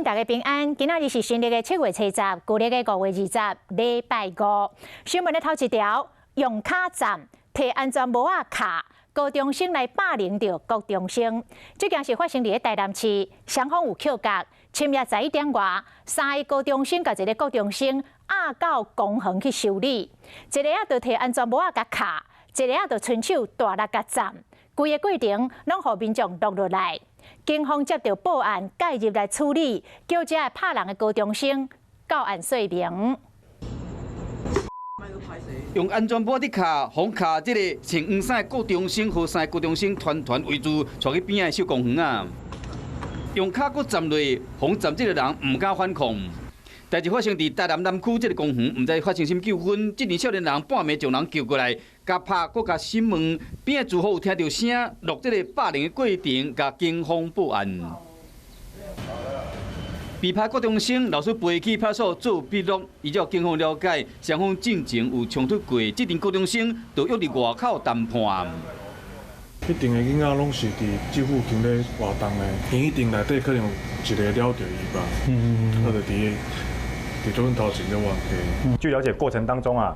大家平安，今仔日是新曆的7月初十，舊曆的5月20，禮拜五。新聞的頭一條，用跤站提安全帽仔敲高中生來霸凌著國中生。這件事發生佇咧台南市，雙方有口角。深夜11點外，三个高中生共一个國中生押到公園去修理，一个仔就提安全帽仔共敲，一个仔就伸手大力共站，規个過程攏予民眾錄落來。警方接著報案介入來處理，叫這个拍人的高中生到案說明。用安全帽佇敲，予敲這個穿黃衫的國中生予三个高中生團團圍住，帶去邊仔的小公園啊。用跤閣站落，予站這個人毋敢反抗。代誌發生佇台南南區這个公園，毋知發生啥物糾紛，這名少年人半暝將人叫過來，共拍閣共審問，邊仔住戶有聽著聲，錄這个霸凌的過程，共警方報案。被拍國中生老師陪去派出所做筆錄，依照警方了解，雙方進前有衝突過，這陣高中生就約佇外口談判。彼陣的囡仔攏是佇這附近咧活動的，彼陣內底可能有一个撩著伊吧，啊就佇阮頭前咧冤家。據了解，過程當中啊，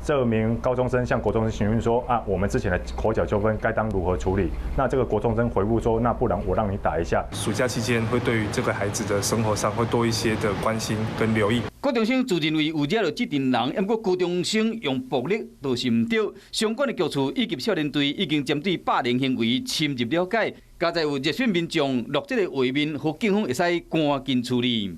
這名高中生向國中生詢問說：啊，我們之前的口角糾紛該當如何處理？那這個國中生回覆說：那不然我讓你打一下。暑假期間會對於這個孩子的生活上會多一些的關心跟留意。國中生自認為有惹著這陣人，毋過高中生用暴力就是毋對。相關的局處以及少年隊已經針對霸凌行為深入了解，佳哉有熱心民眾錄這个畫面，予警方會使趕緊處理。